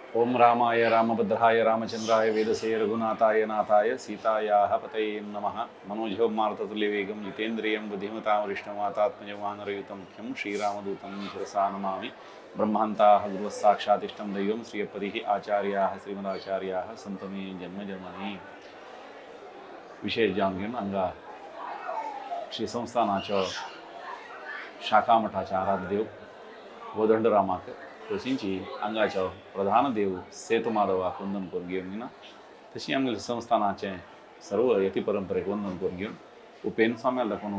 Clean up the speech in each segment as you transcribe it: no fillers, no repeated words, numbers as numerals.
ओम रामाय रामभद्राय रामचंद्राय वेदसे रघुनाथाय नाथाय सीतायाः पतये नमः। मनोजवं मारुततुल्यवेगं जितेन्द्रियं बुद्धिमतां वरिष्ठमातात्मजं वानरयुतं मुख्यं श्रीरामदूतं शिरसा नमामि। ब्रह्मान्ताः गुरुवः साक्षातिष्ठं दैवं श्रीयपतिः आचार्याः श्रीमदाचार्याः सन्तु मे जन्म जन्मनि। विशेष जावन घेवन हांगा श्री संस्थानाचो शाखा मठाचे आराध्य देव कोदंडरामाक, तशींची हांगाचो प्रधान देव सेतु माधवाक वंदन करून घेवन घेना, तशी आमगेले संस्थानाचे सर्व यती परंपरेक वंदन करून घेवन उपेन स्वाम्याला दाखोवन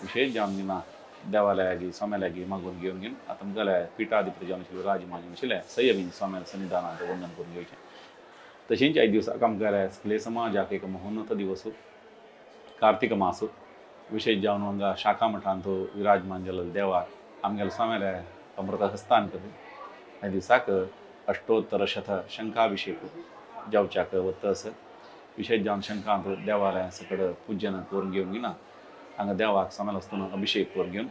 विशेष जावन घेना देवालयागी स्वाम्यालागी मागून घेवन घेवन आतां आमगेले पिठाधिपती जावन आशिल्ले विराजमान आशिल्ले सयबीन स्वाम्याला सन्निधानाचें वंदन करून घेवचें। तशेंच आयज दिवसाक आमगेले सगळे समाजाक एक महोन्नत दिवस, कार्तिक मास। विशेष जावन हांगा शाखा मठांत विराजमान जाल्ले देवाक आमगेले स्वाम्याले अमृत हस्तान करून ह्या दिसाक अष्टोत्तर शत शंखाभिषेक जावच्याक वता आसा। विशेष जावन शंखांत देवालया सकड पूजन करून घेवन घेना हांगा देवाक स्वाम्याला वस्तून अभिषेक करून घेवन,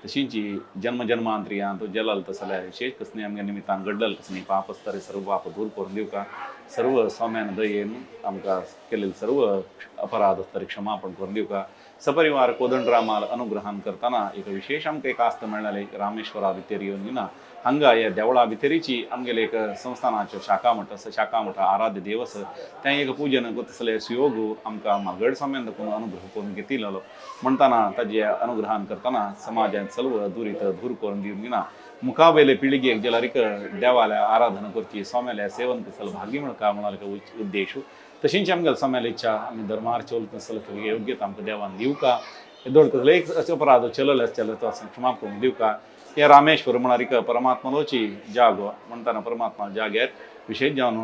तशींच जन्म जन्मांतरियांत जलल तसले विशेष कसली आमगे निमित्तान घडलल कसली पाप आसता सर्व पाप दूर करून दिवका, सर्व स्वाम्यान दयेन आमकां केलेले सर्व अपराध आसता क्षमापण करून दिवका। सपरिवार कोदंडरामाल अनुग्रहान करतना एक विशेष आमकां एक आस्त मेळ्ळाले, रामेश्वरा भितर येवन घेना हांगा ह्या देवळा भितरीची आमगेले एक संस्थानाच्यो शाखा मठ आसा, शाखा मठ आराध्य देव आसा, तें एक पूजन करतसले सुयोग आमकां मागड स्वाम्यान दाखोवन अनुग्रह करून घेतिल्लो म्हणटना ताजे अनुग्रहान करतना समाजांत सर्व दुरीत दूर करून दिवन घेना मुखावेले पिळगेक जाल्यार देवाल्या आराधना करची, स्वाम्याल्या सेवन करतले भाग्य मेळका म्हणून उद्देश। तशींच आमगेले स्वाम्याली इच्छा आमी धर्मार चलत आसले योग्यता आमकां देवान दिवका, दोड कसले एक असो अपराध चलले आसले तो क्षमा करून दिवका। हे रामेश्वर म्हळ्यार परमात्मलोची जागो म्हणटना परमात्मा जाग्यार विशेष जावन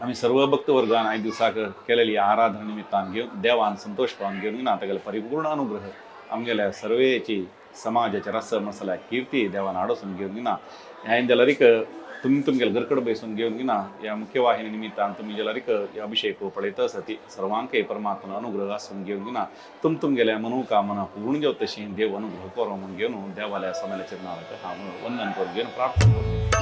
आमी सर्व भक्त वर्गान आयज दिवसाक केलेली आराधना निमित्तान घेवन देवान संतोष पावन घेवन ना तागेले परिपूर्ण अनुग्रह आमगेल्या सर्वेची समाजाचे रस मसल्या कीर्ती देवान हाडसून घेवन ना ह्या जाल्यार तुमी तुमगेले घरकड बसून घेवन घेना ह्या मुख्यवाहिनी निमित्तान तुमी जाल्यार अभिषेक पळयत आसा ती सर्वांकय परमात्मा अनुग्रह आसून घेवन घेना तुम तुमगेल्या मनोकामना पूर्ण जावं तशी देव अनुग्रह करो म्हूण घेवन देवाल्या स्वाम्याल्या चरणाक हांव वंदन करून घेवन प्रार्थना करता।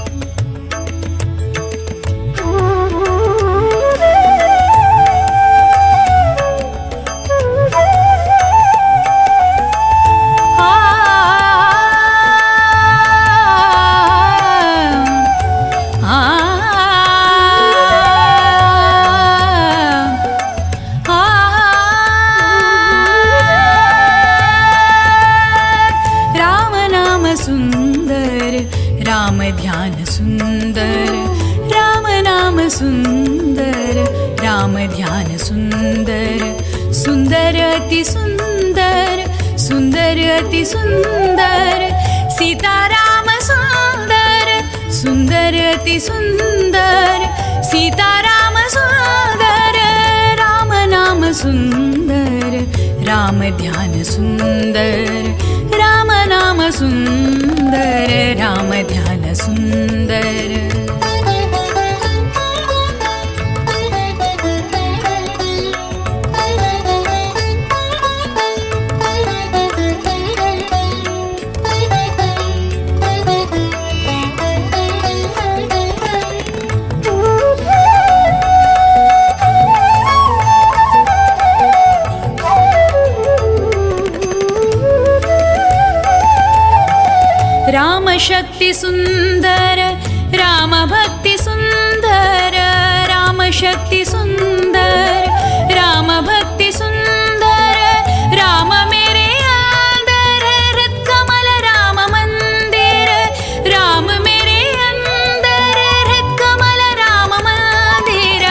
राम नाम सुंदर, राम ध्यान सुंदर, राम नाम सुंदर, राम ध्यान सुंदर, सुंदर अति सुंदर, सुंदर अति सुंदर, सीताराम सुंदर, सुंदर अति सुंदर, सीताराम सुंदर, राम नाम सुंदर, राम ध्यान सुंदर, राम नाम सुंदर, राम ध्यान सुंदर। राम शक्ति सुंदर, राम भक्ति सुंदर, राम शक्ति सुंदर, राम भक्ति सुंदर, राम मेरे अंदर हृद कमल राम मंदिर, राम मेरे अंदर हृद कमल राम मंदिर,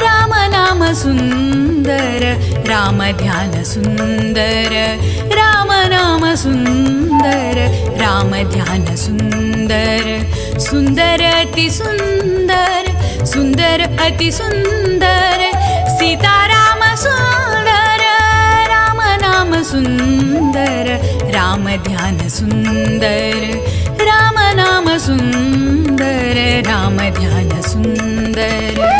राम नाम सुंदर, राम ध्यान सुंदर, राम नाम सुंदर, राम ध्यान सुंदर, सुंदर अति सुंदर, सुंदर अति सुंदर, सीताराम सुंदर, राम नाम सुंदर, राम ध्यान सुंदर, राम नाम सुंदर, राम ध्यान सुंदर।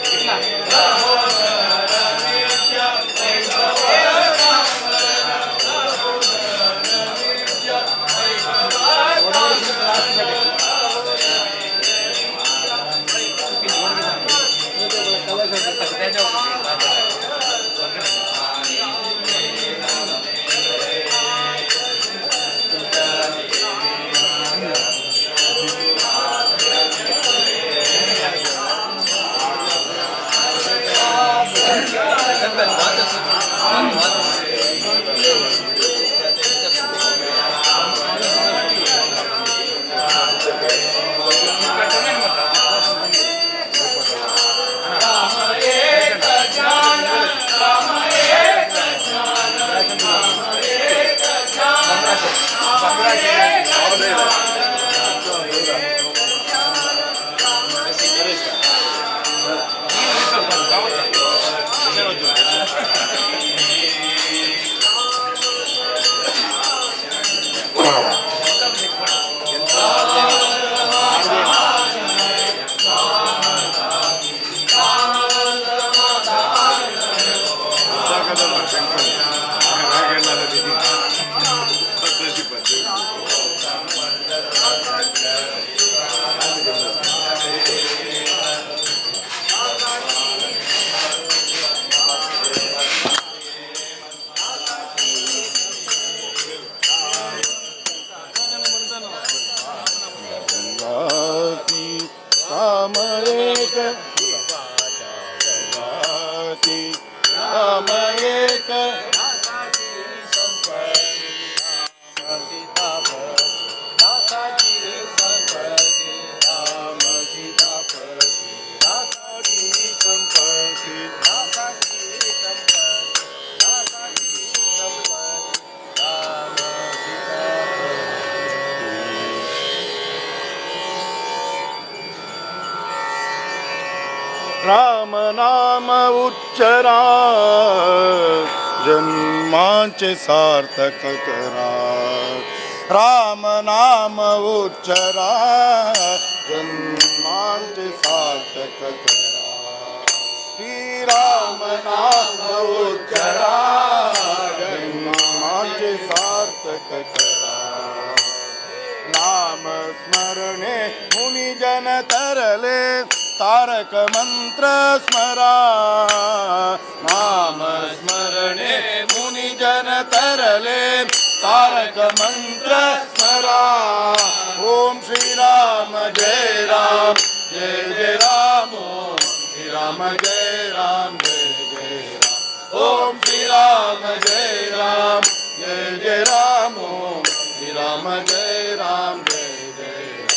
Thank राम एक राम एक राम नाम उच्चरा, जन्माचे सार्थक करा. राम नाम उच्चरा, जन्माचे सार्थक करा. श्री राम नाम उच्चरा, जन्माचे सार्थक करा. नाम स्मरणे मुनिजन तरले, तारक मंत्र स्मरा. नाम स्मरणे मुनिजन तरले, तारक मंत्र स्मरा. ओम श्री राम जय राम जय जय राम. ओम श्री राम जय राम जय जय राम. ओम श्री राम जय राम जय जय राम. ओम श्री राम जय राम जय जय राम.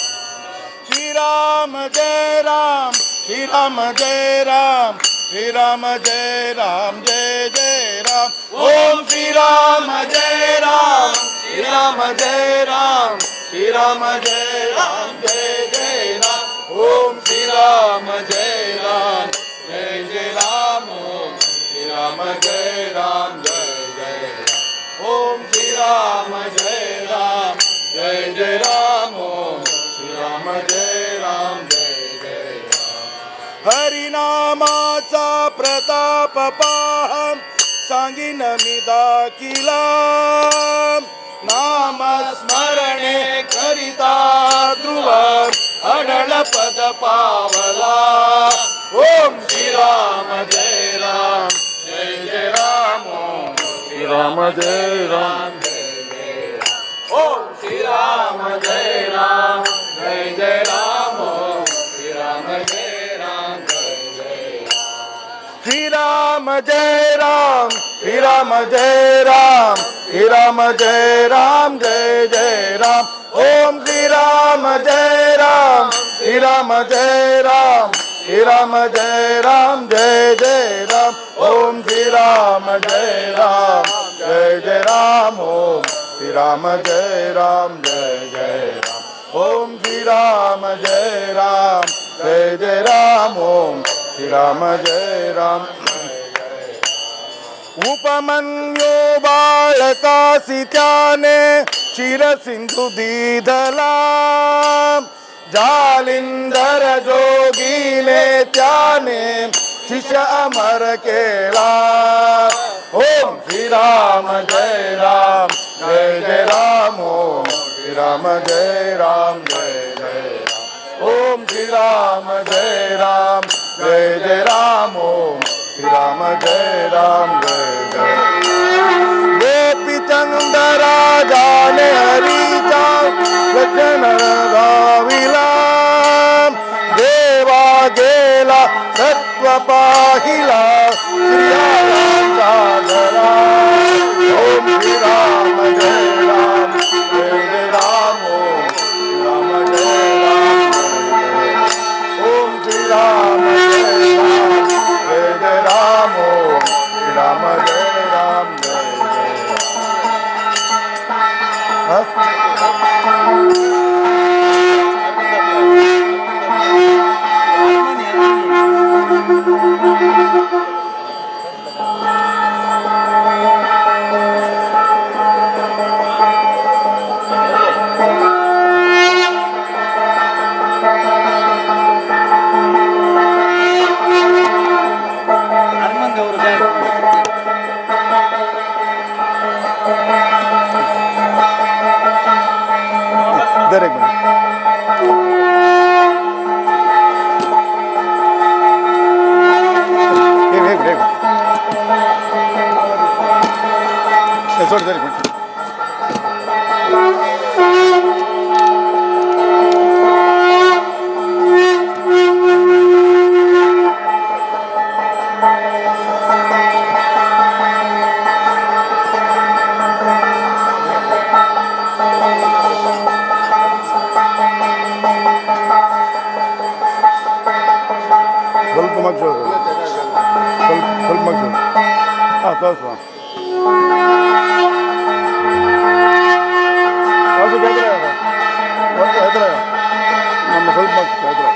श्री राम जय राम, श्री राम जय राम, श्री राम जय राम जय जय राम. ओम श्री राम जय राम, श्री राम जय राम, श्री राम जय राम जय जय राम. ओम श्री राम जय राम जय जय राम. ओम श्री राम जय राम जय जय राम. ओम श्री राम जय राम जय जय राम. ओम श्री राम जय राम जय जय राम. हरिनामाचा प्रताप पाहा, सांगीन मी दाखिला. नाम स्मरणे करिता ध्रुव, अढळ पद पावला. ओम श्री राम जय राम जय जय राम. ओम श्री राम जय राम जय जय राम. ओम श्री राम जय राम जय जय राम. ओम श्री राम जय राम जय जय राम. श्री राम जय राम, श्री राम जय राम, श्री राम जय राम जय जय राम. ओम श्री राम जय राम, श्री राम जय राम, श्री राम जय राम जय जय राम. ओम श्री राम जय राम जय जय राम. ओम श्री राम जय राम जय जय राम. ओम श्री राम जय राम जय जय राम. ओम श्री राम जय राम. उपमन्यू बाळकासी त्याने क्षीरसिंधू दिधला. जालिंदर जोगीने त्याने शिष्य अमर केला. ओम श्री राम जय राम जय जय राम. ओम श्री राम जय राम जय जय राम. ओम श्री राम जय राम जय जय राम. ओम श्री राम जय राम जय जय. गोपीचंद राजाने हरीचा वचन गाविला. देवा गेला सत्व पाहिला श्रियाचा घरा. ओम श्री राम जय राम जय जय राम. ओम श्री राम जय राम जय जय. ओम श्री राम जय राम जय जय राम. ओम श्री राम जय राम जय जय राम. हा? दर एक मिनिट. एक एक एक मिनिट. सोड, एक मिनिट. ಸ್ವಲ್ಪ ಮಗ್ಸು, ಸ್ವಲ್ಪ ಸ್ವಲ್ಪ ಮಗ್ಸು. ಹಾಂ, ತೋರಿಸು. ತೋರಿಸು. ಕೇಳ್ತಾರೆ ಹೇಳ್ತಾರೆ ನಮ್ಮ ಸ್ವಲ್ಪ ಮಗ್ಸು ಕೇಳ್ತಾರೆ.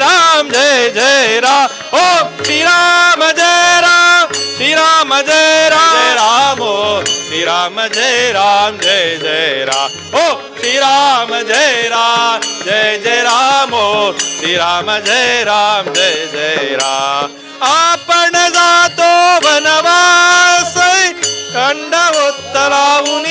राम जय जय राम, ओ श्री राम जय राम, श्री राम जय राम जय राम, ओ श्री राम जय राम जय जय राम, ओ श्री राम जय राम जय जय राम, ओ श्री राम जय राम जय जय राम। आपण जातो वनवास खंड उत्तरावून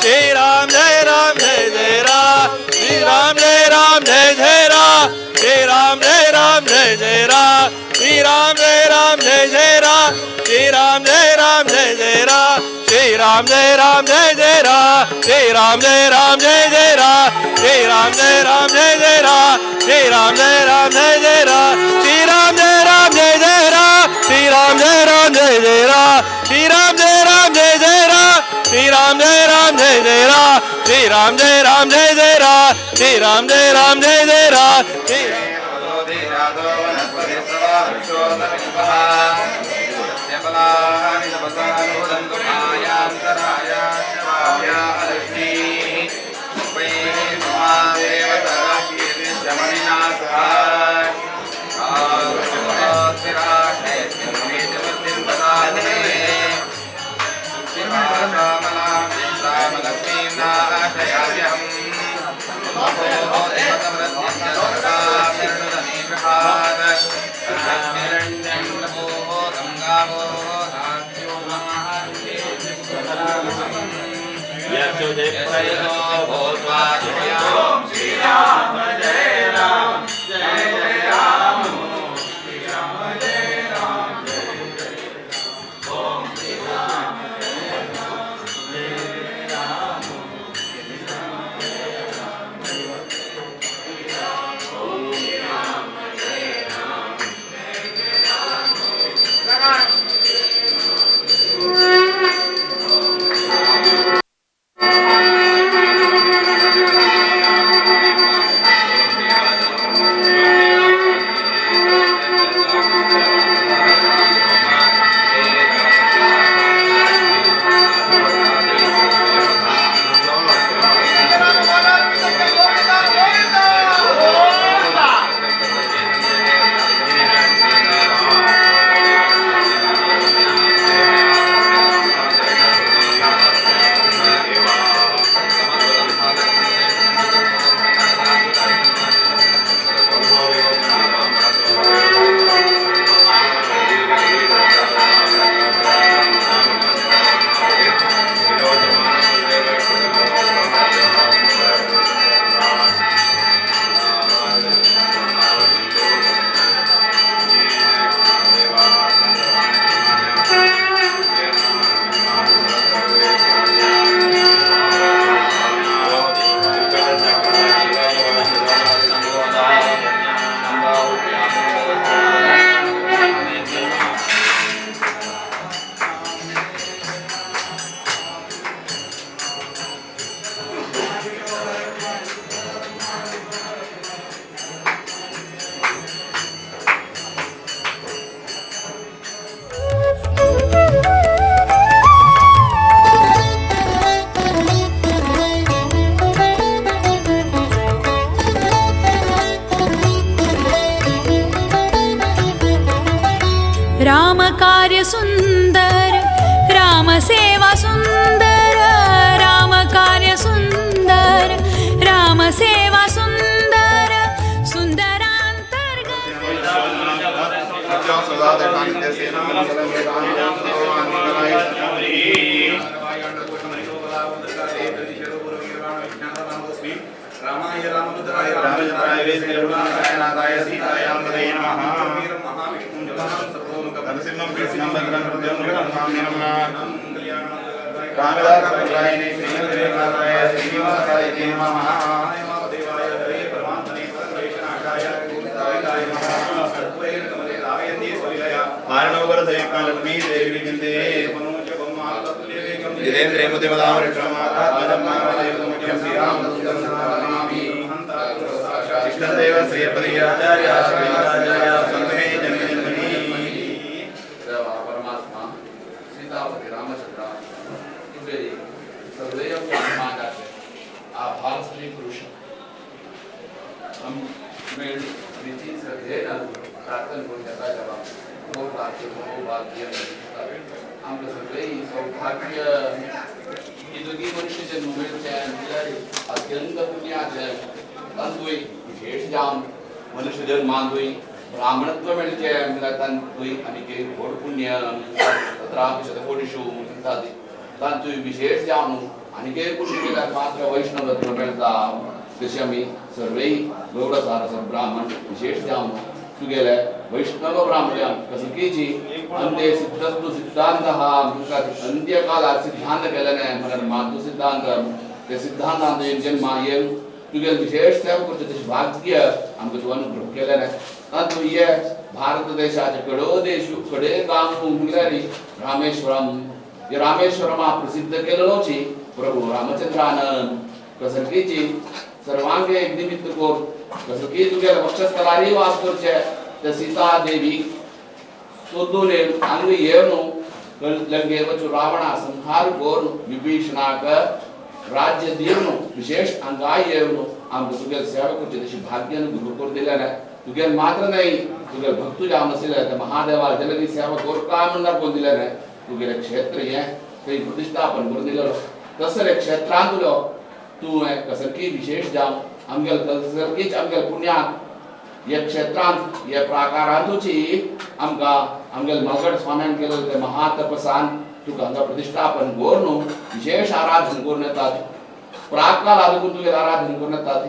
श्री राम जय राम जय जय राम, श्री राम जय राम जय जय राम, श्री राम जय राम जय जय राम, श्री राम जय राम जय जय राम, श्री राम जय राम जय जय राम, श्री राम जय राम जय जय राम, श्री राम जय राम जय जय राम, श्री राम जय राम जय जय राम, श्री राम जय राम जय जय राम, श्री राम जय राम जय जय राम, श्री राम जय राम जय जय राम, श्री राम जय राम जय जय राम, श्री राम जय राम जय जय राम, श्री राम जय राम जय जय राम, श्री राम जय राम जय जय राम, श्री राम कार्य सुंदर, राम सेवा सुंदर, राम कार्य सुंदर, राम सेवा सुंदर, सुंदरांतर्गत। रामाय रामभद्राय रामचंद्राय वेदसे रघुनाथाय नाथाय सीतायां पतये नमः। नरसिंहं कृष्णं भद्रं कामदासरायणे श्रीमद्वेदाय श्रीनिवासाय नमः। लक्ष्मी देवी विन्दे श्रीराम श्रीपदयाचार्य परमात्मा सीतापति रामचंद्र सदैव आभार स्त्री पुरुष हम मेळ प्रीती श्रद्धेन प्रार्थना करून घेता देवा भाग्य भाग्य आमकां सगळे सौभाग्य इतकी मनुष्य जन्म मेळचें म्हणल्यार अत्यंत पुण्याचें तांतूय विशेष जावन मनुष्य जन्मांतूय ब्राह्मणत्व मेळचें म्हणल्यार तांतूय आनीक एक व्हड पुण्य तत्रापि शतकोटिषु म्हणटात तांतूय विशेष जावन आनीक एक पुण्य केल्यार मात्र वैष्णवत्व मेळटा। तशें आमी सर्वय गौड सारस ब्राह्मण विशेष जावन तुगेले वैष्णव ब्राह्मण कसकीची अंते सिद्धस्तु सिद्धांत अंत्यकालात सिद्धांत केलें म्हणल्यार मातु सिद्धांत ते सिद्धांतांत जन्मा येवन तुगेले विशेष सेवा करचें तशें भाग्य आमकां तूं अनुग्रह केलें। तातूंत हे भारत देशाचे कडो देश कडे गांव म्हणल्यार रामेश्वरम हे रामेश्वरमा प्रसिद्ध केलेलोची प्रभू रामचंद्रान कसकीची सर्वांगे एक निमित्त कर कसकी तुगेले वक्षस्थलारी वास करचे ते सीता देवी सोदून हांगा येवन लंके वचून रावणा संहार करून विभीषणाक राज्य दिवन विशेष हांगा येवन आमकां तुगेले सेवा करची तशी भाग्यान गुरू करून दिलें। तुगेले मात्र न्हय तुगेले भक्तू जावन आशिल्ले ते महादेवा जलनी सेवा करता म्हणल्यार करून दिलें। तुगेले क्षेत्र हें थंय प्रतिश्ठापन करून दिलेलो तसले क्षेत्रांतलो तूं कसकी विशेष जावन आमगेले कसकीच आमगेले पुण्याक ह्या क्षेत्रांत ह्या प्राकारांतूची आमकां आमगेले मगड स्वाम्यान केलेले ते महातपसान तुका हांगा प्रतिश्ठापन करून विशेष आराधन करून येतात। प्राकालात तुगेले आराधन करून येतात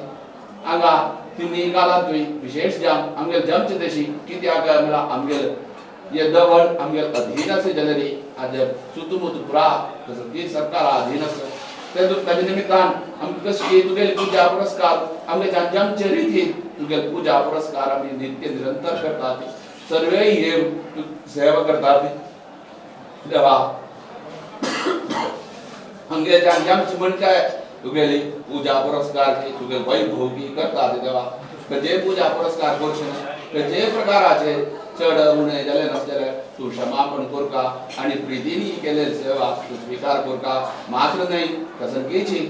हांगा तिन्ही कालांतूय विशेष जावन आमगेले जमचे तशी कित्याक म्हणल्यार आमगेले हे दवळ आमगेले अधीन आसा जाल्यार आज सुतुमुतुपुरा कसकी सरकार अधीन आसा ताजे निमित्तान आमकां कशी तुगेली पुजा पुरस्कार आमगे जमचे रितीन तुगेले पुजा पुरस्कार आमी नित्य निरंतर करतात सर्वे हे सेवा करतात। देवा आमगे जमचे म्हणचे तुगेली पुजा पुरस्कार तुगेले वैभोगी करतात। देवा जे पुजा पुरस्कार करचे न्हय जे प्रकाराचे चड उणें जालें नासलें तूं क्षमापण करका आनी प्रितीनी केलेली सेवा तूं स्विकार करका। मात्र न्हय कसकीची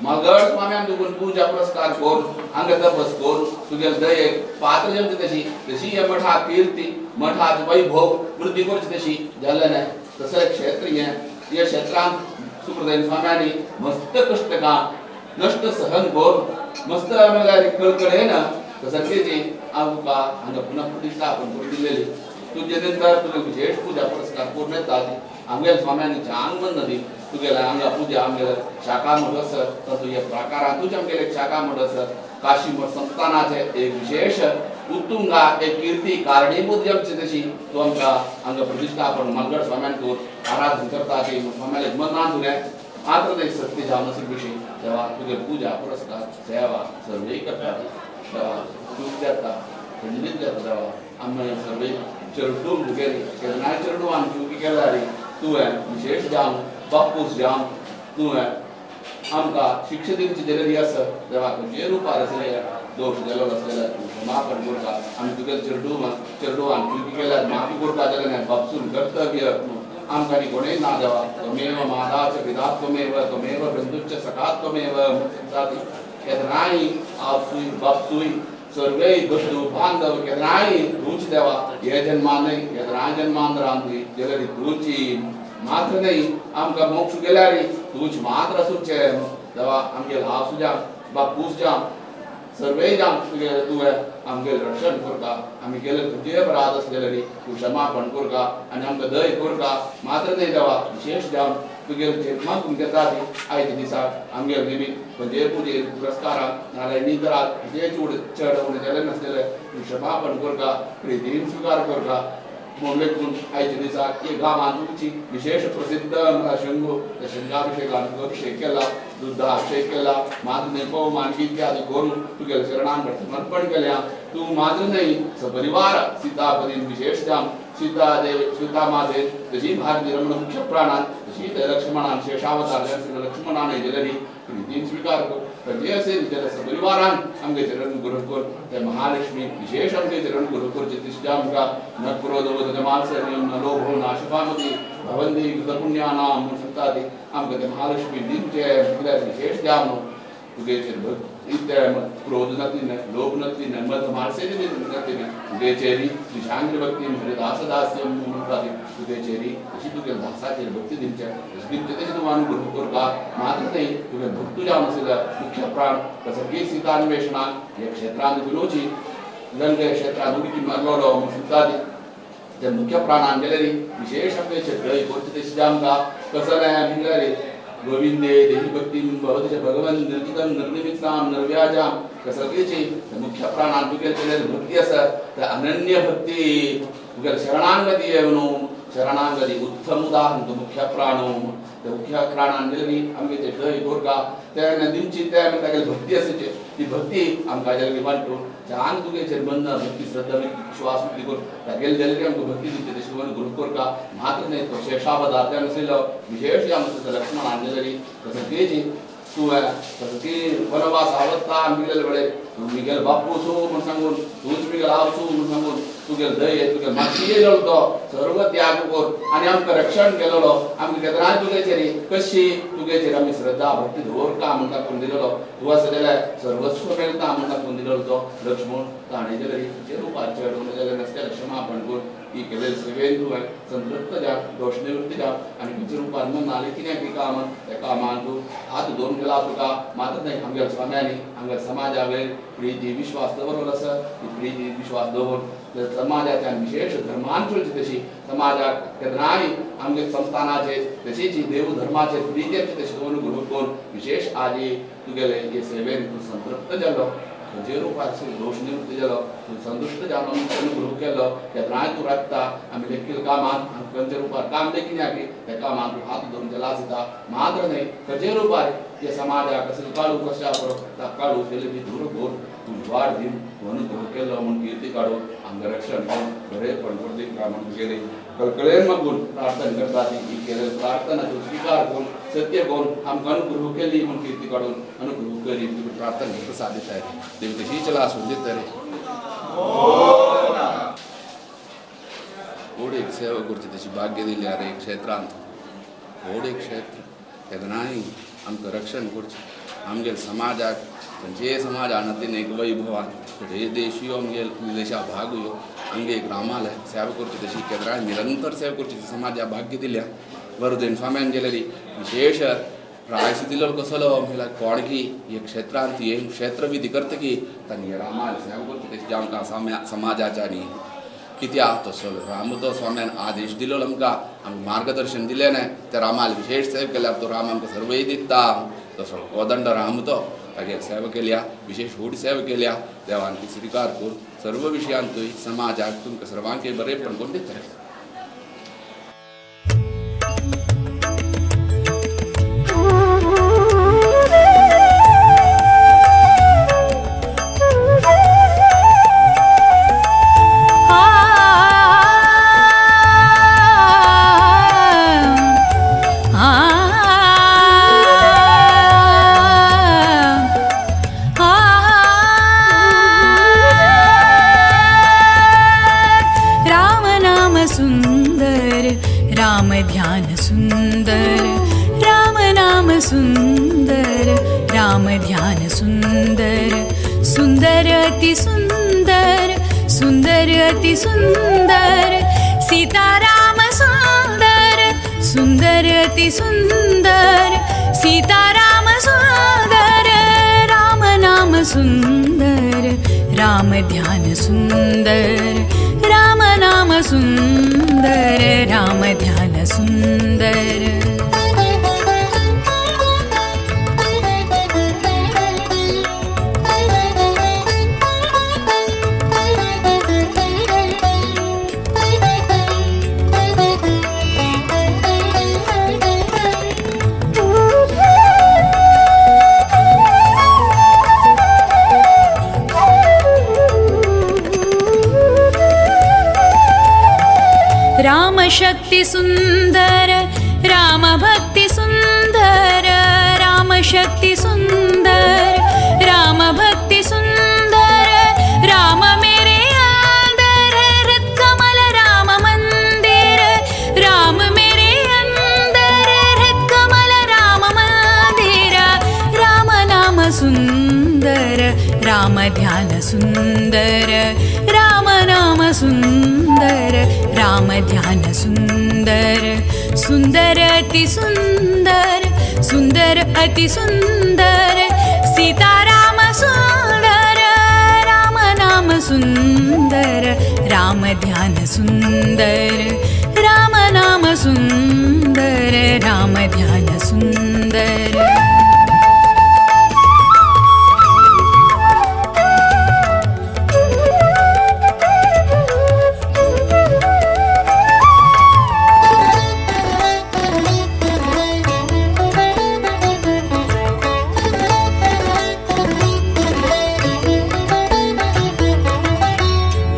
मगड स्वाम्यान तुगून पुजा पुरस्कार करून हांगा तपस करून तुगेले दयेक पात्र जमता तशी तशी ह्या मठा कीर्ती मठाचे वैभव वृद्धी करची तशी जालें न्हय तसलें क्षेत्र हें ह्या क्षेत्रांत सुप्रदेन स्वाम्यांनी मस्त कश्ट काम नश्ट सहन करून मस्त म्हणल्यार कळकळेन कसकीची आमकां हांगा पुनः प्रतिश्ठापन करून दिलेली तुजे नंतर तुगे विशेष पुजा पुरस्कार करून येतात। आमगेले स्वाम्यांनी चांग नदी तुगेले हांगा पुजा आमगेले शाखा मठ आसा तातूंत ह्या प्राकारांतूच आमगेले एक शाखा मठ आसा काशी मठ संस्थानाचे एक विशेष उत्तुंगा एक कीर्ती कारणीभूत जमची तशी तूं आमकां हांगा प्रतिश्ठापन मालगड स्वाम्यान करून आराधन करता ती स्वाम्याले मनांत उरें मात्र ते सत्य जावन आशिल्ले विशय देवा तुगे पुजा पुरस्कार सेवा सर्वय करता देवा चूक जाता खंडीत जाता देवा आमी सर्वे चेडूं तुगेली केन्नाय चेडवान चुकी केल्यार तुवें विशेष जावन बापूस जावन तुवें आमकां शिक्षा दिवची जाल्यार आसा देवा खंयचेय रुपार आसले दोश जालो आसल्यार तूं क्षमापण करता आमी तुगेले चेडवान चुकी केल्यार माफी करता जाल्यार बापसून कर्तव्य आमकां आनी कोणूय ना देवा त्वमेव माता च पिता त्वमेव त्वमेव बंधुश्च सखा त्वमेव केन्नाय आपसूय बापसूय सर्वे बंधू बांधव केन्नाय तूंच देवा हे जन्मान न्हय केन्नाय जन्मांतरांतूय जाल्यार तूंची मात्र न्हय आमकां मोक्ष गेल्यार तूंच मात्र आसूचें देवा आमगेले आपसू जावं बापूस जावं सर्वे जावं तुगेले तुवें आमगेलें रक्षण करता आमी केले तुजे अपराध आसले जाल्यार तूं क्षमापण करता आनी आमकां दय करता। मात्र न्हय देवा विशेष जावन तुगेले जन्माक घेता ती आयच्या दिसाक आमगेले निमित्त खंयचेय पुजे पुरस्काराक नाजाल्यार नितराक खंयचेय चड उणें जालें नासलें तूं क्षमापण करता प्रितीन स्विकार करता। म्हणून लेखून आयच्या दिसाक एक गांवांत तुमची विशेष प्रसिद्ध शृंगो त्या शृंगाभिषेकान अभिषेक केला, दुग्धा अभिषेक केला, मात्र पवमान इत्यादी करून तुगेल्या शरणान समर्पण केल्या. तूं मात्र न्हय सपरिवार सीतापतीन विशेष जाम सीता देव सीता माते तशी भारती रमण मुख्य प्राणान तशी लक्ष्मणान शेषावतार लक्ष्मणान दिलेली प्रितीन स्वीकार कर. जे असेल त्याला सपरिवारान आमगे चरण गुरु कर त्या महालक्ष्मी विशेष आमगे चरण गुरु करचे तशी आमकां न क्रोधो न मात्सर्यं न लोभो नाशुभामती भवन्ति कृतपुण्यानां म्हूण सांगता ती आमकां ते महालक्ष्मी दिवचे विशेष द्या म्हणून तुगेचेर क्रोध नती लोभ नती मद मात्सर्य नती तुगेचेरी तुझ्यांग्र भक्ती हरिदासदास्यम म्हणटा ती तुगेचेरी तशी तुगे दासाचेर भक्ती दिवचे तशी दिवचे तशी तूं अनुग्रह करता. मात्र न्हय तुगे भक्तू जावन आशिल्ल्या मुख्य प्राण सगळी सीतान्वेषणाक ह्या क्षेत्रांत विरोची गंगे क्षेत्रांत उडकी मारलोलो म्हूण सांगता ती ते मुख्य प्राणान गेलेली विशेष आमगे दय करचे तशी आमकां कसलें म्हणल्यार गोविंदे देही भक्ती भवति भगवन् निर्जितं निर्निमित्तां निर्व्याजां कसगेची मुख्य प्राणान तुगेले भक्ती आसा त्या अनन्य भक्ती तुगेले शरणांगती येवन शरणांगती उत्तम उदाहरण तूं मुख्य प्राणो त्या मुख्य प्राणान गेली आमगे ते दय कोरका तेन्ना दिवची ते आमी तागेली भक्ती आसाची ती भक्ती आमकां जाली वांटून जान तुगेचेर बंद भक्ती श्रद्धा विश्वास करून तागेले जाल्यार आमकां भक्ती दिवची तशी गुरु कोरका. मात्र न्हय तो शेषावतार ते आसलेलो विशेष आमचो लक्ष्मण जाली तसं तुवें तसं की वनवास आवडता आमगेले वेळे तूं मिगेल बापूस म्हूण सांगून तूंच मिगेल आवसू म्हूण सांगून तुगेल दये तुगेल मातशी येयलो तो सर्व त्याग कर आनी आमकां रक्षण केलेलो आमकां केन्नाय तुगेचेर कशी तुगेचेर आमी श्रद्धा भक्ती दवरता म्हूण दाखोवन दिलेलो तूं आसा जाल्यार सर्वस्व मेळटा म्हूण दाखोवन दिलेलो तो लक्ष्मण ताणें जाल्यार जे रुपार चेडून जाल्यार नसत्या क्षमापण करून ही केलेले सेवेन तुवें संतृप्त जा दोश निवृत्ती जा आनी खंयच्या रुपान मन नाले कितें की काम त्या कामान तूं हात धुवन गेला तुका. मात्र न्हय आमगेल्या स्वाम्यांनी आमगेल्या समाजावेर प्रिती विश्वास दवरलो आसा ती प्रिती विश्वास दवर समाजाच्या विशेष धर्मान चलची तशी समाजाक केन्नाय आमगे संस्थानाचे तशीच देव धर्माचे प्रिती आमची तशी अनुग्रह करून विशेष आजी तुगेले हे सेवेन तूं संतृप्त जालो खंयचे रुपार दोश निवृत्ती जालो तूं संतुश्ट जालो अनुग्रह केलो केन्नाय तूं राखता आमी लेखील कामान खंयच्या रुपार काम लेखिना की त्या कामान तूं हात धरून गेला आसता. मात्र न्हय खंयचे रुपार हे समाजाक कसली काळू कशा ता काळू केले ती धूर घोर तूं वाड दिवन तूं अनुग्रह केलो म्हूण किर्ती काडून आमकां रक्षण करून बरें पणपण दिवका म्हूण तुगेली कळकळेन मागून प्रार्थना करता ती ही केलेली प्रार्थना तूं स्विकार करून सत्य करून आमकां अनुग्रह केली म्हूण किर्ती काडून अनुग्रह करी तुका प्रार्थना प्रसाद दिता देव तशी चला आसून दिता रे. व्हड एक सेवा करची तशी भाग्य दिली रे क्षेत्रांत व्हड एक क्षेत्र केन्नाय आमकां रक्षण करचें आमगेले समाजाक खंयचेय समाजान तीन एक वैभवान हे देशीय आमगेल देशा भाग यो आमगे एक रामालय सेवा करची तशी केन्नाय निरंतर सेवा करची समाजा भाग्य दिल्या. वरदेन स्वाम्यान गेलेली विशेष प्रायस दिलो कसलो म्हणल्यार कोणकी हे क्षेत्रांत हे क्षेत्रविधी करतकी तांणी रामालय सेवा करची तशी आमकां समाजाच्या न्ही कित्याक तसो राम तो स्वाम्यान आदेश दिलो आमकां आमकां मार्गदर्शन दिलें न्हय त्या रामाल विशेष सेवा केल्यार तो राम आमकां सर्वय दिता तसो कोदंड राम तो तागेर सेवा केल्या विशेष व्हड सेवा केल्या देवान ती स्विकार करून सर्व विशयांतूय समाजाक तुमकां सर्वांक बरेंपण करून दितले. राम ध्यान सुंदर राम नाम सुंदर राम ध्यान सुंदर सुंदर अति सुंदर सुंदर अति सुंदर सीताराम सुंदर सुंदर अति सुंदर सीताराम सुंदर राम नाम सुंदर राम ध्यान सुंदर राम नाम सुंदर राम ध्यान सुंदर। राम शक्ति सुंदर राम भक्ति सुंदर राम शक्ति सुंदर राम भक्ति सुंदर राम मेरे अंदर हृत कमल राम मंदिर राम मेरे अंदर हृत कमल राम मंदिर राम नाम सुंदर राम ध्यान सुंदर राम नाम सुंदर राम ध्यान सुंदर सुंदर अति सुंदर सुंदर अति सुंदर सीताराम सुंदर राम नाम सुंदर राम ध्यान सुंदर राम नाम सुंदर राम ध्यान सुंदर।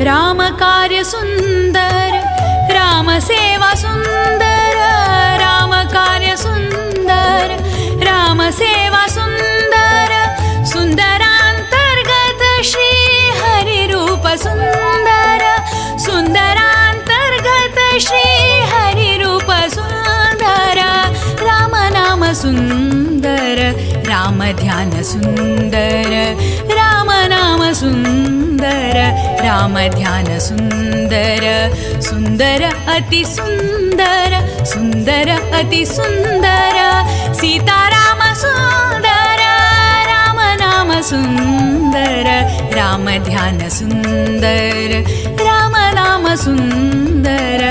राम कार्य सुंदर राम सेवा सुंदर राम कार्य सुंदर राम सेवा सुंदर सुंदरांतर्गत श्री हरि रूप सुंदर सुंदरांतर्गत श्री हरि रूप सुंदर राम नाम सुंदर राम ध्यान सुंदर राम नाम सुंदर राम ध्यान सुंदर सुंदर अति सुंदर सुंदर अति सुंदर सीताराम सुंदर राम नाम सुंदर राम ध्यान सुंदर राम नाम सुंदर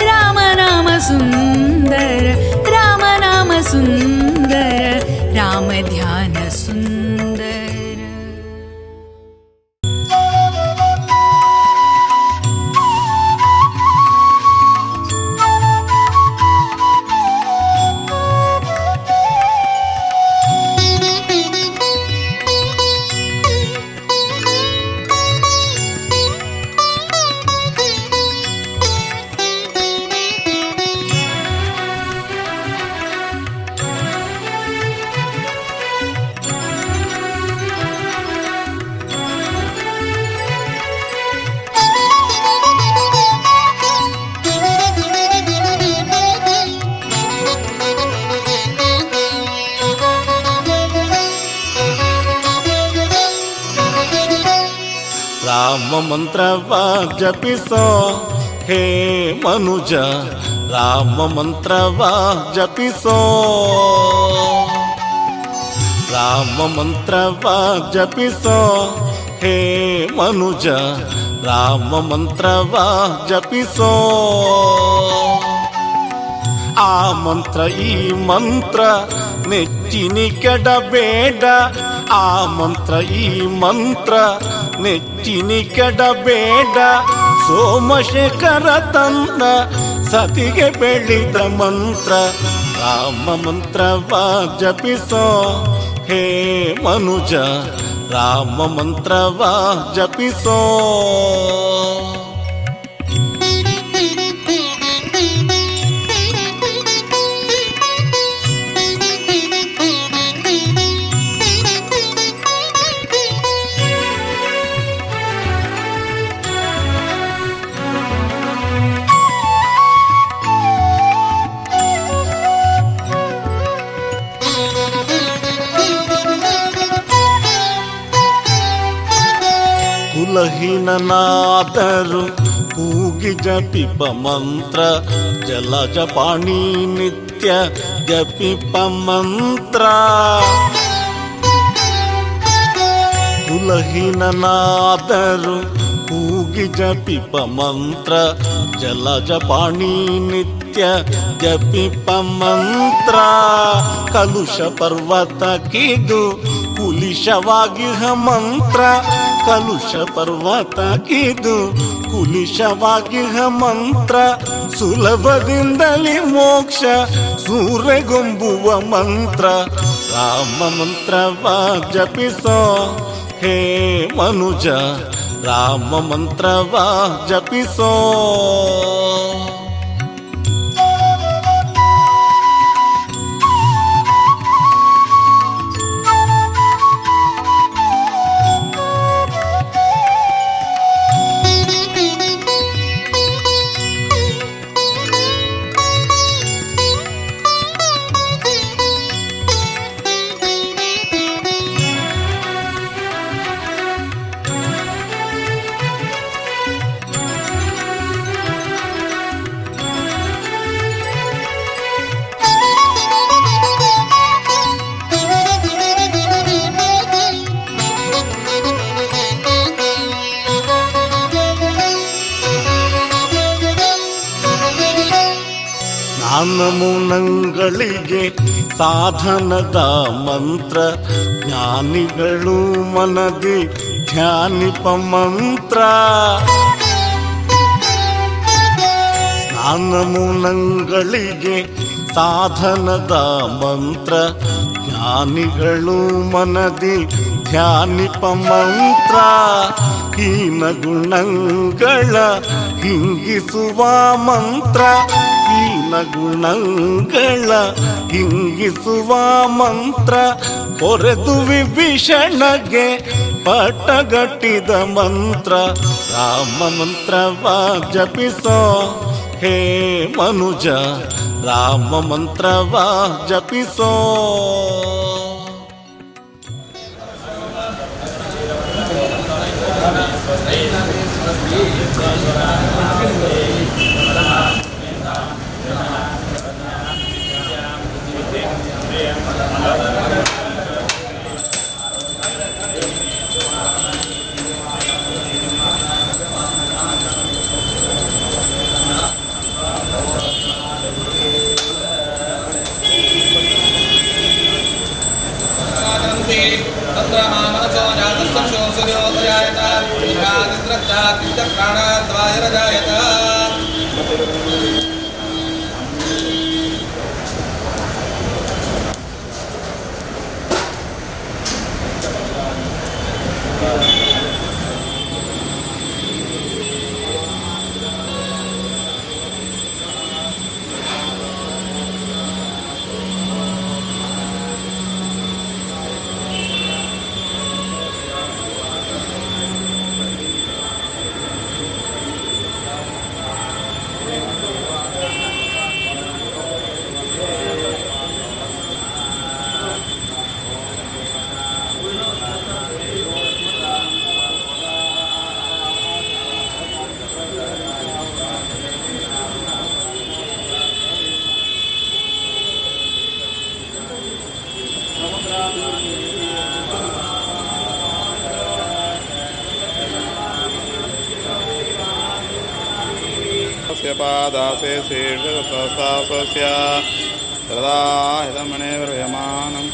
राम नाम सुंदर राम नाम सुंदर राम ध्यान सुंदर। ರಾಮ ಮಂತ್ರವ ಜಪಿಸೋ ಹೇ ಮನುಜ, ರಾಮ ಮಂತ್ರವ ಜಪಿಸೋ, ರಾಮ ಮಂತ್ರವ ಜಪಿಸೋ ಹೇ ಮನುಜ, ರಾಮ ಮಂತ್ರವ ಜಪಿಸೋ. ಆ ಮಂತ್ರ ಈ ಮಂತ್ರ ನೆಚ್ಚಿನಿ ಕೆಡಬೇಡ, ಆ ಮಂತ್ರ ಈ ಮಂತ್ರ ನೆಚ್ಚಿನಿ ಕೆಡಬೇಡ. ಸೋಮಶೇಖರ ತನ್ನ ಸತಿಗೆ ಬೆಳೆದ ಮಂತ್ರ, ರಾಮ ಮಂತ್ರವ ಜಪಿಸೋ ಹೇ ಮನುಜ, ರಾಮ ಮಂತ್ರವ ಜಪಿಸೋ. ಕುಲಹೀನನಾದರು ಕೂಗಿ ಜಪಿಪ ಮಂತ್ರ, ಜಲಜ ಪಾಣಿ ನಿತ್ಯ ಜಪಿಪ ಮಂತ್ರ. ಕುಲಹೀನನಾದರು ಕೂಗಿ ಜಪಿಪ ಮಂತ್ರ, ಜಲಜ ಪಾಣಿ ನಿತ್ಯ ಜಪಿಪ ಮಂತ್ರ. ಕಲುಷ ಪರ್ವತಕ್ಕಿದು ಕುಲಿಶವಾಗಿಹ ಮಂತ್ರ, ಕಲುಷ ಪರ್ವತಕ್ಕಿದು ಕುಲಿಶವಾಗಿಹ ಮಂತ್ರ. ಸುಲಭದಿಂದಲೇ ಮೋಕ್ಷ ಸೂರೆಗೊಂಬುವ ಮಂತ್ರ, ರಾಮ ಮಂತ್ರವ ಜಪಿಸೋ ಹೇ ಮನುಜ, ರಾಮ ಮಂತ್ರವ ಜಪಿಸೋ. ಸ್ನಾನಮುನಂಗಳಿಗೆ ಸಾಧನದ ಮಂತ್ರ, ಜ್ಞಾನಿಗಳು ಮನದಿ ಧ್ಯಾನಿಪ ಮಂತ್ರ. ಸ್ನಾನಮುನಂಗಳಿಗೆ ಸಾಧನದ ಮಂತ್ರ, ಜ್ಞಾನಿಗಳು ಮನದಿ ಧ್ಯಾನಿಪ ಮಂತ್ರ. ಹೀನ ಗುಣಗಳ ಹಿಂಗಿಸುವ ಮಂತ್ರ, ಹೀನ ಗುಣಗಳ ಹಿಂಗಿಸುವ ಮಂತ್ರ. ಕೊರೆದು ವಿಭೀಷಣಗೆ ಪಟ್ಟಗಟ್ಟಿದ ಮಂತ್ರ, ರಾಮ ಮಂತ್ರವ ಜಪಿಸೋ ಹೇ ಮನುಜ, ರಾಮ ಮಂತ್ರವ ಜಪಿಸೋ. पादासे शीर्षसहस्रास्य सदा हितमणे व्रयमानम्।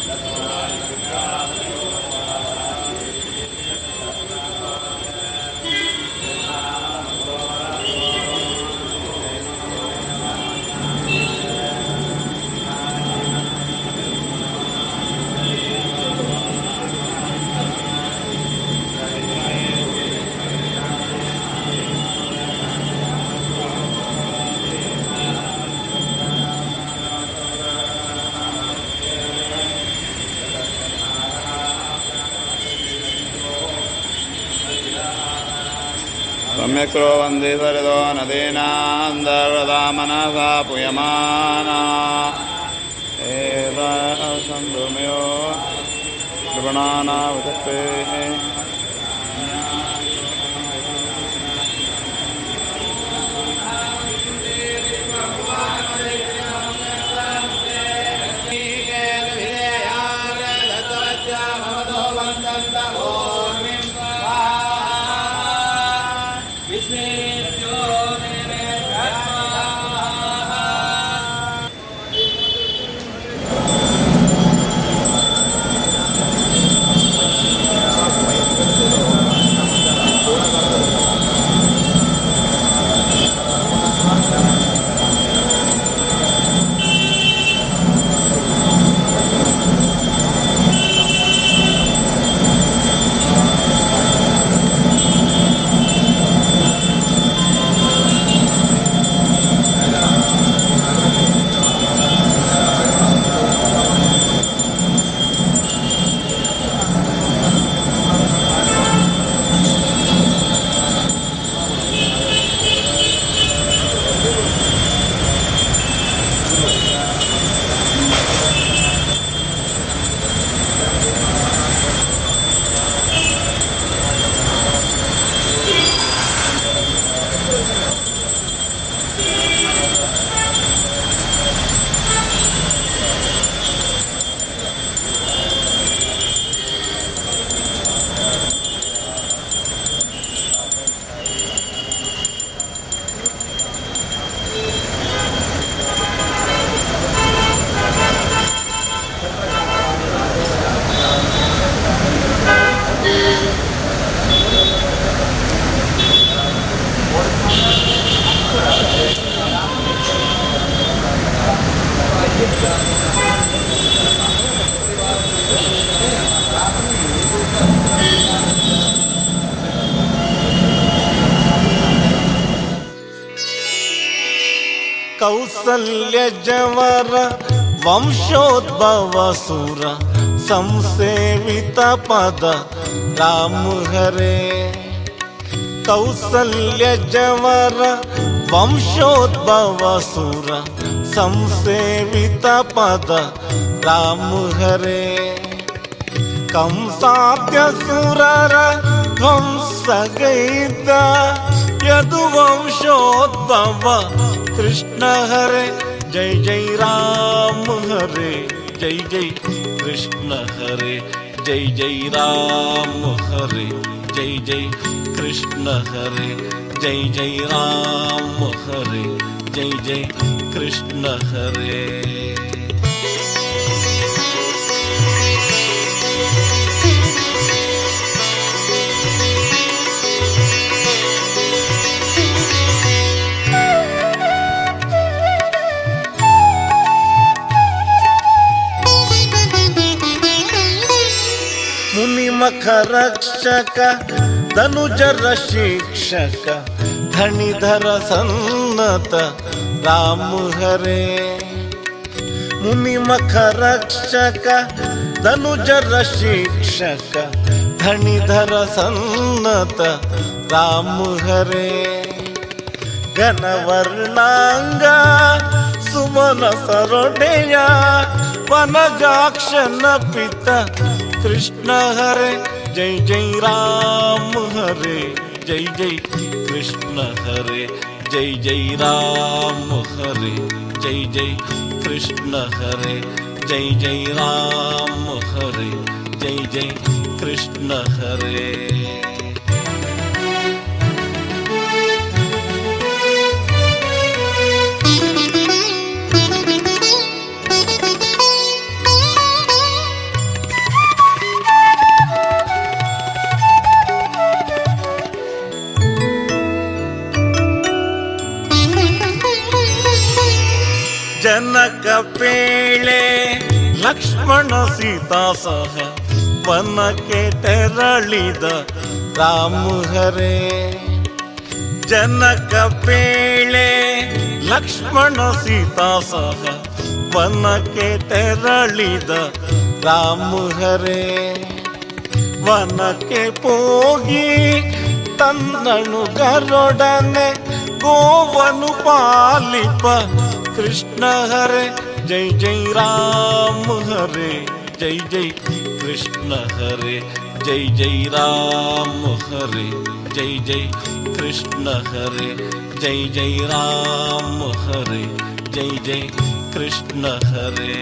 सम्यक् वन्दे सरितो नदीनान्दरदा मनसा पूयमाना एतसम्भूमयो कृपणानावचक्रे। ಕೌಸಲ್ಯ ಜವರ ವಂಶೋದ್ಭವ ಸುರ ಸಂಸೇವಿತ ಪದ ರಾಮ ಹರೇ. ಕೌಸಲ್ಯ ಜವರ ವಂಶೋದ್ಭವ ಸುರ ಸಂಸೇವಿತ ಪದ ರಾಮ ಹರೇ. ಕಂಸಾದ್ಯ ಸುರರ ಧ್ವಂಸಗೈದ ಯದುವಂಶೋದ್ಭವ ಕೃಷ್ಣ ಹರೇ. ಜೈ ಜೈ ರಾಮ ಹರೇ ಜೈ ಜೈ ಕೃಷ್ಣ ಹರೇ ಜೈ ಜೈ ರಾಮ ಹರೇ ಜೈ ಜೈ ಕೃಷ್ಣ ಹರೇ ಜೈ ಜೈ ರಾಮ ಹರೇ ಜೈ ಜೈ ಕೃಷ್ಣ ಹರೇ. ಮುನಿಮಖ ರಕ್ಷಕ ಧನುಜರ ಶಿಕ್ಷಕ ಧಣಿಧರ ಸನ್ನತ ರಾಮ ಹರೇ. ಮುನಿಮಖ ರಕ್ಷಕ ಧನುಜರ ಶಿಕ್ಷಕ ಧಣಿಧರ ಸನ್ನತ ರಾಮ ಹರೇ. ಘನವರ್ಣಾಂಗ ಸುಮನ ಸರೊಡೆಯ ವನಜಾಕ್ಷನ ಪಿತ ಕೃಷ್ಣ ಹರೇ. ಜೈ ಜೈ ರಾಮ ಹರೇ ಜೈ ಜೈ ಕೃಷ್ಣ ಹರೇ ಜೈ ಜೈ ರಾಮ ಹರೇ ಜೈ ಜೈ ಕೃಷ್ಣ ಹರೇ ಜೈ ಜೈ ರಾಮ ಹರೇ ಜೈ ಜೈ ಕೃಷ್ಣ ಹರೇ. ಜನಕ ಪೇಳೆ ಲಕ್ಷ್ಮಣ ಸೀತಾ ಸಹ ವನಕ್ಕೆ ತೆರಳಿದ ರಾಮ ಹರೇ. ಜನಕ ಪೇಳೆ ಲಕ್ಷ್ಮಣ ಸೀತಾ ಸಹ ವನಕ್ಕೆ ತೆರಳಿದ ರಾಮ ಹರೇ. ವನಕ್ಕೆ ಹೋಗಿ ತನ್ನನು ಗರುಡನೆ ಗೋವನು ಪಾಲಿಪ ಕೃಷ್ಣ ಹರೇ. ಜೈ ಜೈ ರಾಮ ಹರೇ ಜೈ ಜೈ ಕೃಷ್ಣ ಹರೇ ಜೈ ಜೈ ರಾಮ ಹರೇ ಜೈ ಜೈ ಕೃಷ್ಣ ಹರೇ ಜೈ ಜೈ ರಾಮ ಹರೇ ಜೈ ಜೈ ಕೃಷ್ಣ ಹರೇ.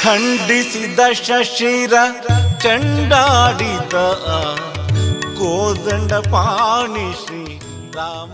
ಖಂಡಿಸಿದ ಶಶಿರ ಚಂಡಾಡಿದ ಕೋದಂಡ ಪಾಣಿ ಶ್ರೀ ರಾಮ.